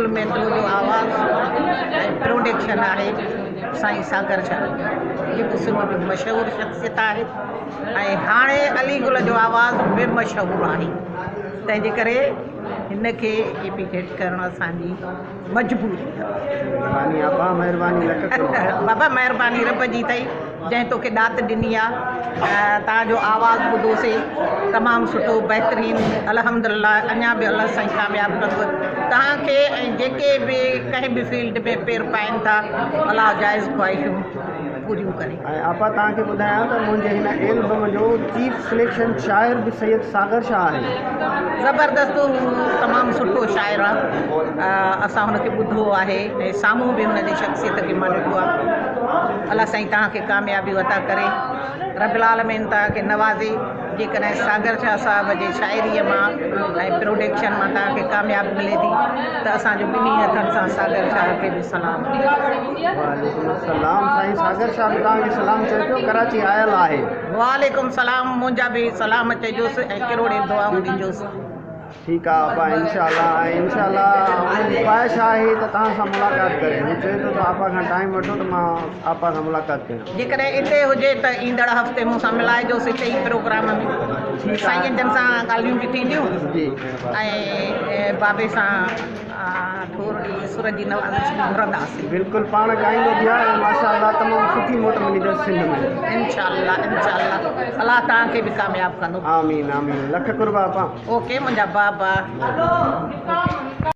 گل ميتلو جو آواز ۽ پروڊڪشن آهي سائين ساگر شاهه جيڪو سنڌ جو مشهور شخصيت آهي ۽ هاڻي علي گل جو آواز به مشهور آهي تنهن جي ڪري هن کي اپيشيٽ ڪرڻ اسان جي مجبوري آهي. مهرباني ابا مهرباني لک قرب. بابا مهرباني رب جي اٿئي جنهن توکي ڏات ڏني آ توهان جو آواز ٻڌوسي تمام سٺو بهترين الحمدلله اڃا به الله سائين ڪامياب ڪندو توهان کي ۽ جيڪي به ڪنهن به فيلڊ ۾ پير پائن ٿا الله جائز خواهشون پوريون ڪري. ۽ آپا توهان کي ٻڌايان ته منهنجي هن ايلبم جو چيف سليڪشن شاعر به سيد ساگر شاهه آهي. زبردست هو تمام سٺو شاعر آ اسان هن کي ٻڌو آهي ۽ سامهون به هن جي شخصيت کي مان ڏٺو آ الله سائين توهان کي ڪاميابيون عطا ڪري رب العالمين توهان کي نوازي جيڪڏهن ساگر شاهه صاحب جي شاعريء مان ۽ پروڊڪشن مان توهان کي ڪاميابي ملي ٿي ته اسان جو ٻنهي هٿن سان ساگر شاهه کي به سلام. وعليڪم السلام سائين ساگر شاهه به توهان کي سلام چئي پيو ڪراچي آيل آهي. وعليڪم سلام منهنجا به سلام چئجوس ۽ ڪروڙين دعائون ڏجوس. ٺيڪ آ آپا انشاء الله ۽ انشاء الله ان جي خواهش آهي ته توهان سان ملاقات ڪري هو چئي ٿو ته آپا کان ٽائيم وٺو ته مان آپا سان ملاقات ڪيان. جيڪڏهن اتي هجي ته ايندڙ هفتي مون سان ملائجوس اتي ئي پروگرام ۾ سائين جن سان ڳالهيون به ٿينديون ۽ بابي سان ٿورڙي سر جي نوازش به گهرنداسين. بلڪل پاڻ ڳائيندو به آهي ۽ ماشاء الله تمام سٺي موٽ ملي اٿس سنڌ ۾. انشاء الله انشاء الله الله توهان کي به ڪامياب ڪندو. آمين آمين لک قرب آپا. اوڪي منهنجا بابا. اوڪي.